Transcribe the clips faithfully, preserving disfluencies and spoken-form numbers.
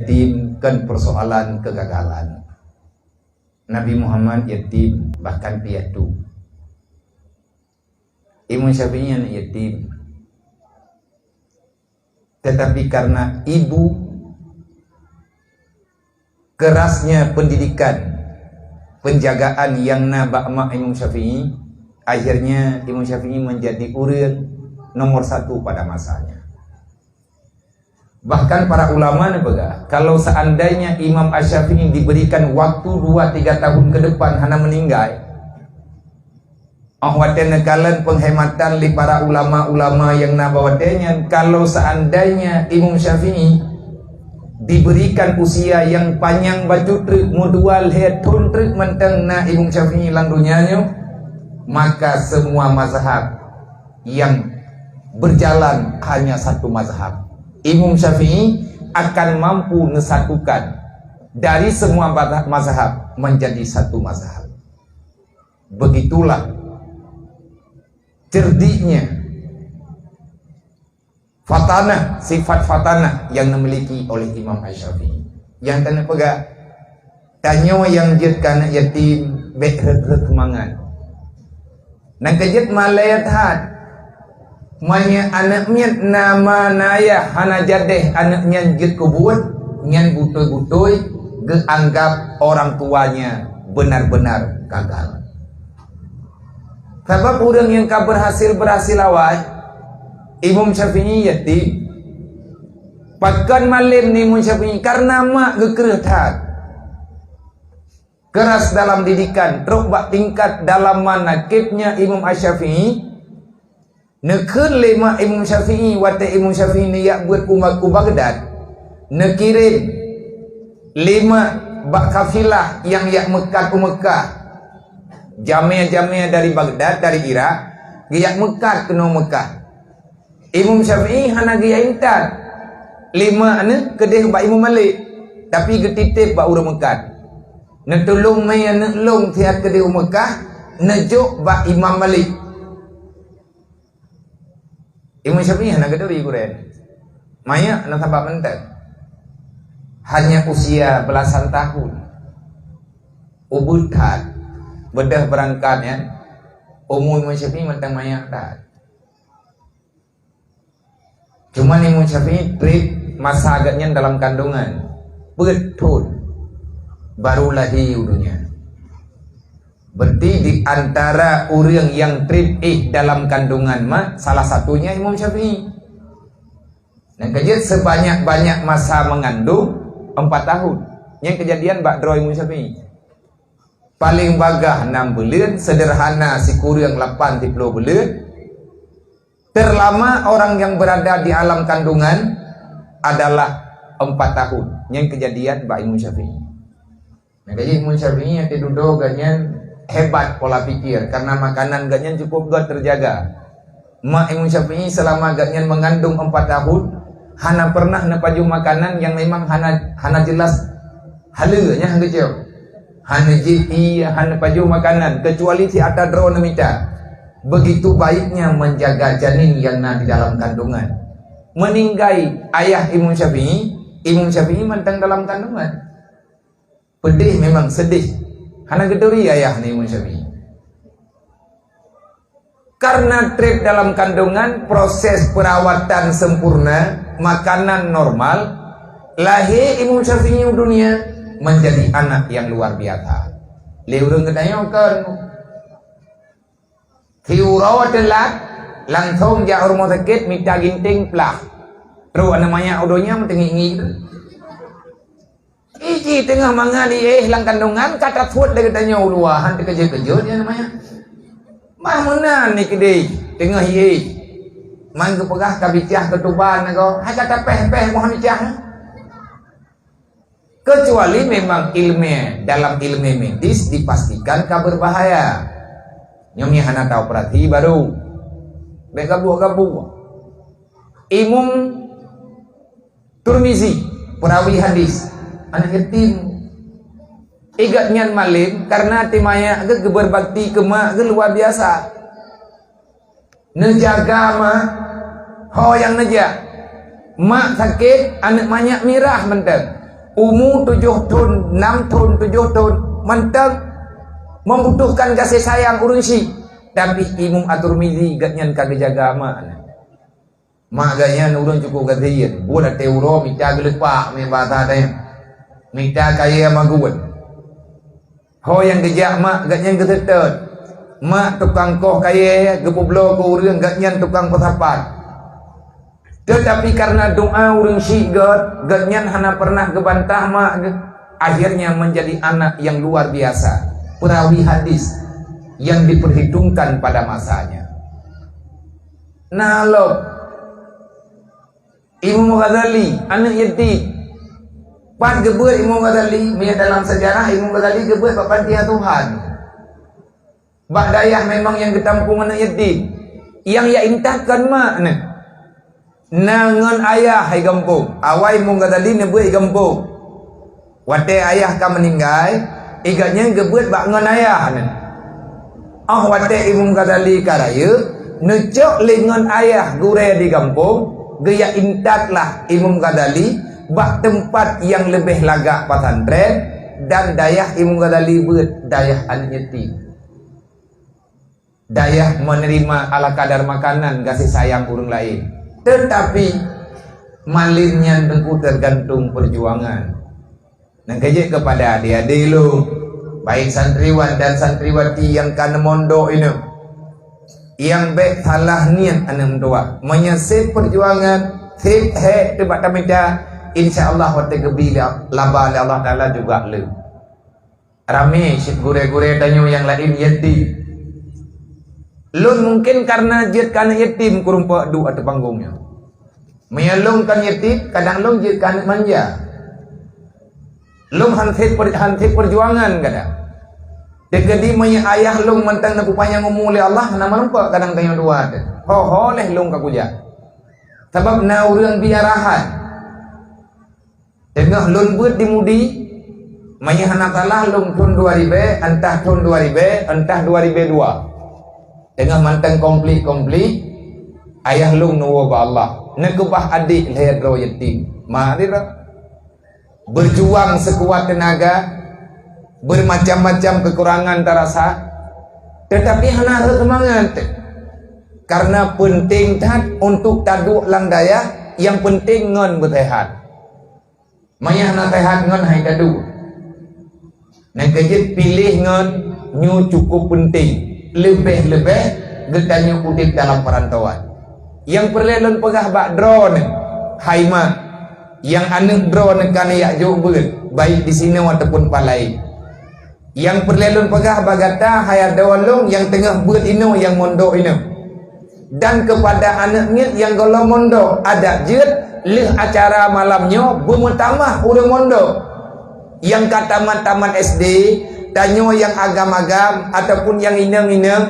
Yatim kon persoalan kegagalan. Nabi Muhammad yatim, bahkan piatu. Imam Syafi'i anak yatim. Tetapi karena ibu kerasnya pendidikan, penjagaan yang na bak mak Imam Syafi'i, akhirnya Imam Syafi'i menjadi ureuëng nomor satu pada masanya. Bahkan para ulama neupeugah, kalau seandainya Imam Asy-Syafi'i diberikan waktu dua tiga tahun ke depan hana meninggai, oh watée neukalon penghematan lé para ulama-ulama yang na bak watée nyan, kalau seandainya Imam Syafi'i diberikan usia yang panyang bacut treuk, meudua lhée thon treuk mantong na Imam Syafi'i lam donya nyoe, maka semua mazhab yang berjalan hanya satu mazhab. Imam Syafi'i akan mampu menyatukan dari semua mazhab menjadi satu mazhab. Begitulah cerdiknya, fatanah, sifat fatanah yang dimiliki oleh Imam Asy-Syafi'i. Nyang keuneuk peugah, tanyoe nyang jeuet keu aneuk yatim, bék rhot-rhot seumangat. Nyang keujeuet malée that. Meunyoe aneuk miet na ma na yah hana jadeh aneuk nyan jeuet keu buet, nyan beutôi-beutôi geuanggab orang tuanya benar-benar gagal. Sabab ureuëng nyang ka berhasil-berhasil awai, Imam Syafi'i yatim. Pakon malem ni Imam Syafi'i? Karena mak geukreueh that. Keras dalam didikan, trok bak tingkat dalam manakibnya Imam Asy-Syafi'i, neukheun lé mak Imam Syafi'i watée Imam Syafi'i neujak beuet u Ba-, u Baghdad, neukirém lé mak bak kafilah nyang jak meukat u Meukah. Jamé-jamé dari Baghdad, dari Irak, geujak meukat keunoe Meukah. Imam Syafi'i hana geujak intat lé mak neuh keudeh bak Imam Malik, tapi geutitép bak ureuëng meukat. Neutulông mé aneuk lôn siat keudeh u Meukah, neujok bak Imam Malik. Imam Syafi'i hana geuturi gurée. Manyak na sabab mantong. Hanya usia belasan tahun. Ubeut that. Beudôh beurangkat nyan. Umu Imam Syafi'i mantong manyak that. Cuman Imam Syafi'i trép masa geuhnyan dalam kandungan. Peuet thon. Baru lahé u donya. Berarti di antara ureuëng nyang trép éh dalam kandungan mak, salah satunya Imam Syafi'i. Nyang keujeuet sebanyak-banyak masa mengandung, empat tahun. Nyang keujadian bak droe Imam Syafi'i. Paléng bagaih nam buleuen, seudeurhana sikureueng lapan siplôh buleuen. Terlama orang yang berada di alam kandungan adalah empat tahun. Nyang keujadian bak Imam Syafi'i. Nyang keujadian Imam Syafi'i nyang teududoe geuhnyan hebat pola pikir, karena makanan geuhnyan cukup göt teujaga. Mak Imam Syafi'i selama geuhnyan mengandung empat tahun, hana pernah neupajoh makanan yang memang hana, hana jelas haleue nyan geucok. Hana jih ie, hana pajoh makanan, kecuali si ata droe neumita. Begitu baiknya menjaga janin yang na di dalam kandungan. Meninggai ayah Imam Syafi'i, Imam Syafi'i mantong dalam kandungan. Pedih, memang sedih. Hana geuturi ayah ni Imam Syafi'i. Karena trép dalam kandungan, proses perawatan sempurna, makanan normal, lahé Imam Syafi'i u dunia menjadi anak yang luar biasa. Lé ureuëng geutanyoe kon. Siuroe teulat, langsong jak rumoh sakét mita ginténg plah. Trok aneuk manyak u donya meuteungiek-ngiek. Iji teungoh mangat iéh lam kandungan ka tasuet lé geutanyoe u luwa, han teukeujot-keujot nyan manyak. Mah meunan ni keudeh teungoh iéh. Man geupeugah ka bicah keutuban agoe, hai ka tapéh-péh moh bicah. Kecuali memang ilmu, dalam ilmu medis dipastikan ka berbahaya. Nyoe meuhana taoperasi baru. Bék gabuek-gabuek. Imum Turmizi, perawi hadis, anak yatim. Igat nyan malem karena timaya geuh geuberbakti keu mak geuh luar biasa. Neujaga mak, ho nyang neujak. Mak sakét, aneuk manyak mirah mantong. Umu tujoh thon, nam thon, tujoh thon, mantong membutuhkan gaséh sayang ureuëng syiek. Tapi Imam At-Tirmizi gobnyan ka geujaga mak nyan. Mak gobnyan ureuëng cukôp gasien, buet até uroe mita geuleupak, meubaca teuh. Mita kayée magun. Ho nyang geujak mak gobnyan geuseutôt. Mak tukang koh kayée, geupeubloe keu ureuëng, gobnyan tukang peusapat. Teutapi kareuna doá ureuëng syiek gét, gobnyan hana pernah geubantah mak geuh. Akhirnya menjadi anak yang luar biasa, perawi hadis yang diperhitungkan pada masanya. Na lom, Imam Ghazali, aneuëk yatim. Pat geubeuet Imam Ghazali, meunyoe dalam sejarah Imam Ghazali geubeuet bak panti asuhan. Bak dayah memang nyang geutampông aneuëk yatim. Nyang jak intat kon mak nyan. Na ngon ayah di gampông. Awai Imam Ghazali neubeuet di gampông. Watée ayah ka meuninggai, gobnyan geubeuet bak ngon ayah nyan. Óh watée Imam Ghazali ka rayeuk, neucok lé ngon ayah gurée di gampông, geujak intatlah Imam Ghazali bak teumpat nyang leubeh lagak pesantren, dan dayah Imam Ghazali beuet dayah aneuëk yatim. Dayah menerima ala kadar makanan gaséh sayang ureuëng laén. Teutapi, malem nyan teungku teugantung peujuangan. Nyang keujeuet keupada adé-adé lôn, baik santriwan dan santriwati nyang ka neumondok inong. Nyang bék salah niet aneuëk meutuwah. Meunyoe sép peujuangan, sép hék teubak tamita, insya Allah watée geubri lé, laba lé Allah Taala juga le. Ramé cit gurée-gurée tanyoe nyang laén yatim. Lôn mungken kareuna jeuet keu aneuëk yatim kureueng peuduek ateueh panggong nyoe. Meunyoe lôn kon yatim, kadang lôn jeuet keu aneuëk manja. Lôn han sép per-, han sép peujuangan kadang. Teukeudi meunyoe ayah lôn mantong neupeupanyang umu lé Allah, hana meurumpok kadang tanyoe dua teuh. Ho-ho lheueh lôn ka kujak. Sabab na ureuëng bi arahan. Teungoh lôn beuet di Mudi, meunyoe hana salah lôn thon dua ribée, entah thon dua ribée, entah dua ribée dua. Teungoh mantong konflik-konflik, ayah lôn neuwoe bak Allah, neukeubah adék lhée droe yatim. Mari dah. Berjuang sekuat tenaga, bermacam-macam kekurangan tarasa, tetapi hana rhot seumangat. Kareuna peunteng that untuk taduek lam dayah, nyang peunteng ngon beuseuhat. Meunyoe hana seuhat ngon hai taduek. Nyang keujeuet piléh ngon nyoe cukup peunteng, leubeh-leubeh geutanyoe udeb dalam peurantauan. Nyang peureulée lôn peugah bak droeneuh, hai mak, nyang aneuëk droeneuh ka neujak jok beuet, baik disinoe ataupun pat laén. Nyang peureulée lôn peugah bak gata, hai adoe lôn nyang teungoh beuet inoe nyang mondok inoe. Dan keupada aneuëk miet nyang gohlom mondok, adak jeuet lheueh acara malam nyoe beumeutamah ureuëng mondok. Nyang ka tamat-tamat S D, tanyoe nyang agam-agam ataupun nyang inong-inong,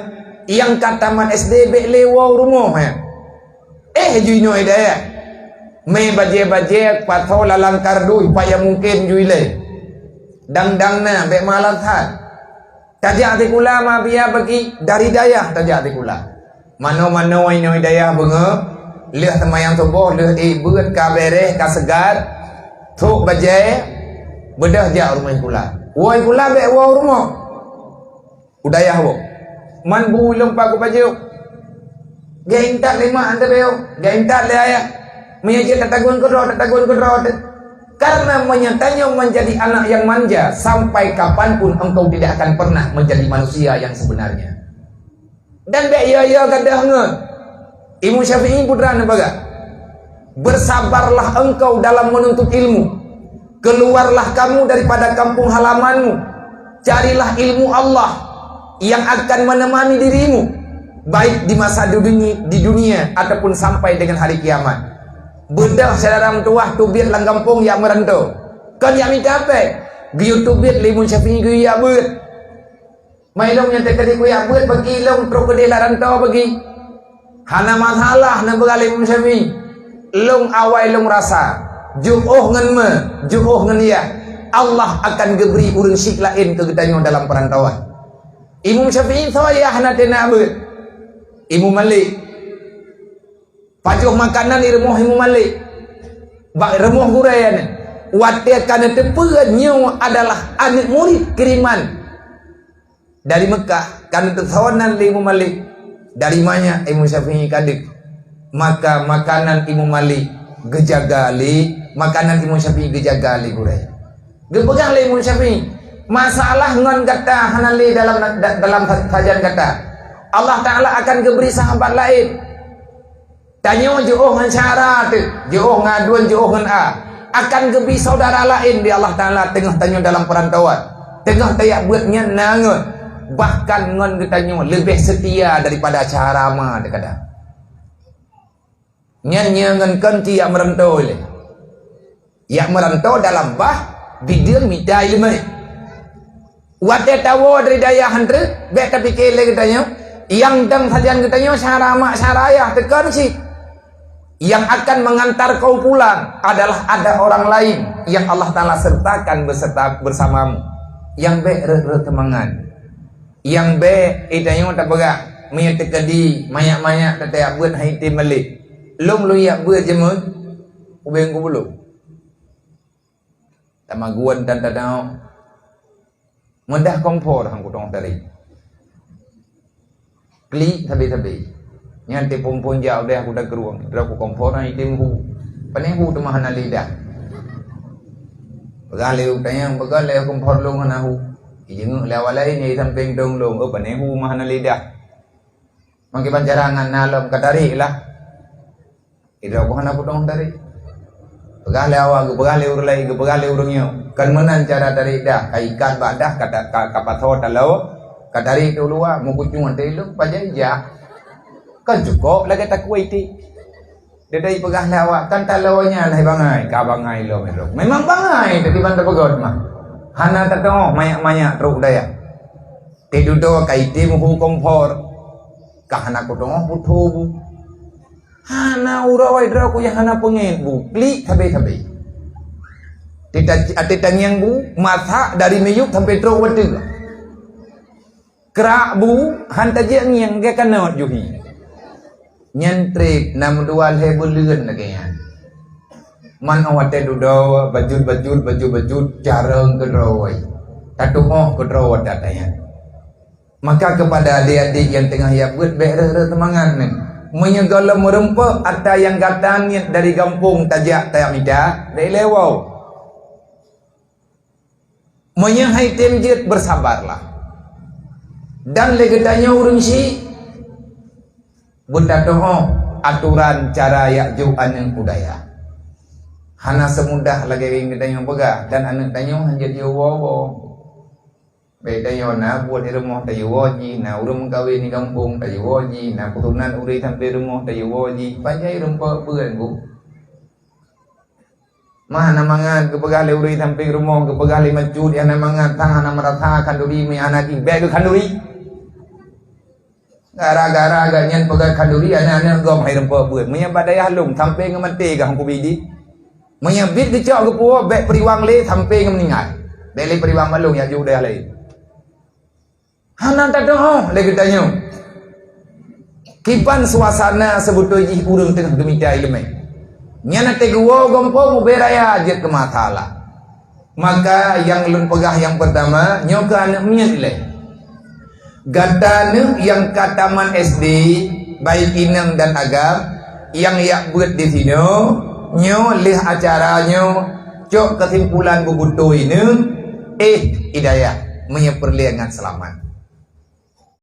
nyang ka tamat S D bék lé woe u rumoh, eh. Eh, ju inoe dayah. Mé bajée-bajée, pasoe lalang kardus, payah mungken ju ilée. Dang-dang na, bék malas that. Tajak sikula ma biya bagi dari dayah tajak sikula. Manoe-manoe inoe dayah beungoh, lheueh seumayang suboh, lheueh ék beuet ka beureh, ka seugar, trok bajée, beudôh jak u rumoh sikula. Woe sikula bék woe u rumoh. U dayah woe. Man bu lôn paku pajoh. Geuintat lé mak, hana teubeue, geuintat lé ayah. Meunyoe jeuet tatagun keudroe, tatagun keudroe teuh. Karena meunyoe tanyoe menjadi anak yang manja, sampai kapanpun engkau tidak akan pernah menjadi manusia yang sebenarnya. Dan bék yo-yo gadoh ngon. Imam Syafi'i putra neupeugah, "Bersabarlah engkau dalam menuntut ilmu. Keluarlah kamu daripada kampung halamanmu. Carilah ilmu Allah yang akan menemani dirimu, baik di masa dunia, di dunia ataupun sampai dengan hari kiamat." Beudôh syedara meutuwah teubiet lam gampông jak meurantô. Kon jak mita péng. Geuyue teubiet lé Imam Syafi'i geuyue jak beuet. Mai lôn nyang teukeudi kuyak beuet bagi lôn trok keudeh lam rantô bagi. Hana masalah neupeugah lé Imam Syafi'i. Lôn awai lôn rasa, jiôh ngon mé, jiôh ngon yah, Allah akan geubri ureuëng syiek laén keu geutanyoe dalam peurantauan. Imam Syafi'i soe yah hana teunak beuet? Imam Malik. Pajoh makanan di rumoh Imam Malik. Bak rumoh gurée nyan. Watée ka neuteupeue nyoe adalah aneuëk murit kiriman dari Meukah, ka neuteusoe nan lé Imam Malik. Dari manyak Imam Syafi'i ka deuek, maka makanan Imam Malik geujaga lé, makanan Imam Syafi'i geujaga lé gurée. Geupeugah lé Imam Syafi'i, "Masalah ngon gata hana lé dalam, da-, dalam sa-, sajan gata. Allah Ta'ala akan geubri sahabat laén." Tanyoe jiôh ngon syara teuk, jiôh ngon aduen, jiôh ngon a. Akan geubi syedara laén di Allah Ta'ala teungoh tanyoe dalam peurantauan. Teungoh tajak beuet nyan na ngon, bahkan ngon geutanyoe leubeh seutia daripada syara ma teuh kadang. Nyan nyoe ngon kon cit jak meurantau ilée. Jak meurantau dalam bah bideueng mita iéleumé. Watée tawoe dari dayah han treuk, bék tapike lé geutanyoe, nyang dang sajan geutanyoe syara mak syara ayah teuka cit. Yang akan mengantar kau pulang adalah ada orang lain yang Allah Ta'ala sertakan beserta bersamamu. Nyang bék rhot-rhot seumangat. Nyang bék geutanyoe tapeugah, meunyoe teukeudi manyak-manyak tateuyak beuet han item malée. Lôn lôn jak beuet jeuet, ubeng kubulông. Tamagun tan tadau. Meudah kompor han kutong tari. Klik sabe-sabe. Nyan teupon-pon jak udeh kuda keruang. Droe ku kompor han item hu. Pane hu teuma hana lidah. Peugah lé utanyang, peugah lé kompor lôn hana hu. Ijeungeuk lé awak laén nyang sampéng dong lôn. Oh, pane hu mah hana lidah. Mangke bancarangan na lom ka tarék lah. Idroe boh hana putong tarék. Peugah lé awak, geupeugah lé ureuëng laén, geupeugah lé ureuëng nyoe. Kan meunan cara tarék dah, ka ikat bak dah, ka, ka, ka pasoe taloe, ka tarék teuh luwa, meukucung até lom, pajan jak. Kan cukôp lagée takue iték. Dia dari peugah lé awak, kan taloe nyan lhée bangai, ka bangai lom idroe. Memang bangai, tapi ban tapeugöt mah. Hana tateuoh manyak-manyak trok dayah. Teududoe ka item hu kompor, ka hana kuteuoh putho bu. Hana uroe droe ku nyang hana peungét bu, klik sabe-sabe. Tita-, até tangieng bu, masak dari miyueb sampai trok watée. Krak bu, han tajak ngieng geukanot juhi. Nyan treb na meudua lhée buleuen lagée nyan. Man watée dudoe, bajut-bajut, bajut-bajut, carông keudroe. Tatuoh keudroe watée nyan. Maka kepada adik-adik yang tengah jak beuet, bék rhot-rhot seumangat nyan. Meunyoe gohlom meurumpok ata nyang gata niet dari gampông tajak tajak mita, bék ilée woe. Meunyoe han item jeuet, bersabarlah. Dan lé geutanyoe ureuëng syiek, beutatuoh atoran cara jak jok aneuëk u dayah. Hana seumudah lagée nyang geutanyoe peugah, dan aneuëk tanyoe han jeuet jiwoe-woe. Bék tanyoe na buet di rumoh tayue woe jih, na ureuëng meukawen di gampông tayue woe jih, na peutunan ureuëng sampai rumoh tayue woe jih, pajan rumpok beuet bu. Mah hana mangat geupeugah lé ureuëng sampai rumoh, geupeugah lé macut, hana mangat sang hana meurasa khanduri, meu hana jih, bék geukhanduri. Gara-gara gobnyan peugah khanduri, aneuk-aneuk gob hai rumpok beuet. Meunyoe bak dayah lôn, sampai ngon maté gah hong kubi di. Meunyoe bit geucok geupuwoe, bék peuriwang lé sampai ngon meuninggai. Bék lé peuriwang bak lôn, jak jok dayah laén. Hana tatuoh lé geutanyoe. Kiban suasana seubeutôi jih ureuëng teungoh geumita iéleumé. Nyan até geuwoe gampông ubé raya jeuet keu masalah. Maka nyang lôn peugah nyang peurtama, nyoe keu aneuëk miet lé. Gata neuëk nyang ka tamat S D, baik inong dan agam, nyang jak beuet di sinoe, nyoe lheueh acara nyoe, cok keusimpulan beubeutôi neuëk, éh, hidayah, meunyoe peureulée ngat seulamat.